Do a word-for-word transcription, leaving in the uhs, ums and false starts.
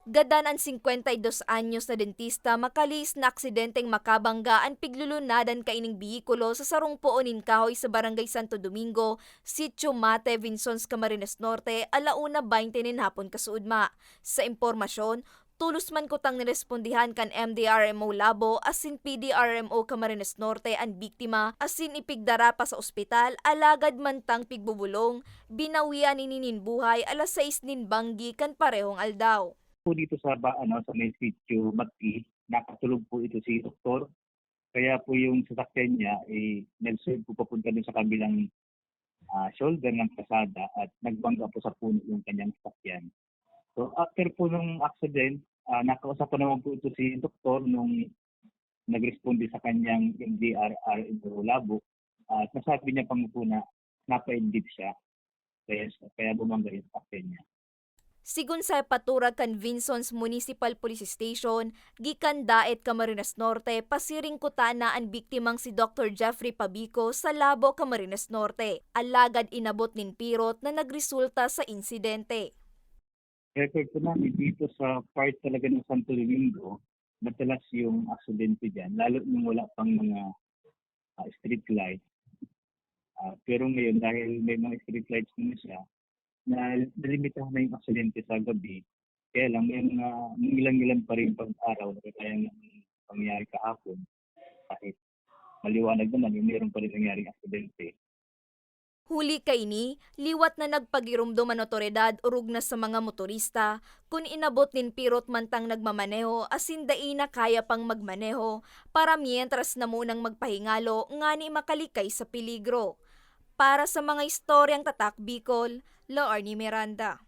Gadan an singkwenta y dos anyos na dentista makalihis na aksidenteng makabangga an piglulunadan kaining behikulo sa sarong poon nin kahoy sa Barangay Santo Domingo, Sitio Mate, Vinzons, Camarines Norte, ala una baynte nin hapon kasuodma. Sa impormasyon, tolos man kutang nirespondihan kan M D R M O Labo asin P D R M O Camarines Norte an biktima asin ipigdara pa sa ospital, alagad mantang pigbubulong, binawian ini nin buhay alas sais nin banggi kan parehong aldaw. Po dito sa ba, ano, sa may Sitio Mati, nakatulog po ito si doktor. Kaya po yung sasakyan niya, eh, nag-swerve po papunta dun sa kabilang, ah, shoulder ng kalsada at nagbangga po sa puno yung kanyang sasakyan. So, after po nung accident, ah, nakausap ko naman po ito si doktor nung nagresponde sa kanyang M D R R M O Labo at nasabi niya pa po na napaidlip siya, kaya, kaya bumangga yung sasakyan niya. Sigon sa paturag kan Vinzons Municipal Police Station, gikan Daet, Camarines Norte, pasiring kutana an biktimang si Doktor Jeffrey Pabico sa Labo, Camarines Norte. Alagad inabot nin pirot na nagresulta sa insidente. Record po namin dito sa part talaga ng Santo Domingo, madalas yung aksidente dyan, lalo nung wala pang mga, ah, street light. Ah, pero ngayon, dahil may mga street lights naman siya, na nalimitahan na yung aksidente sa gabi. Kaya lang, may mga mangilan-ngilan pa rin pag araw na kaya ng pangyayari kahapon. Kahit maliwanag naman, yung meron pa rin nangyaring aksidente. Huli kaini, liwat na nagpagiromdom an otoridad orog na sa mga motorista, kun inabot nin pirot mantang nagmamaneho asin dai na kaya pang magmaneho, para mientras na munang magpahingalo ngani makalikay sa peligro. Para sa mga istoryang Tatak Bicol, Laarni Miranda.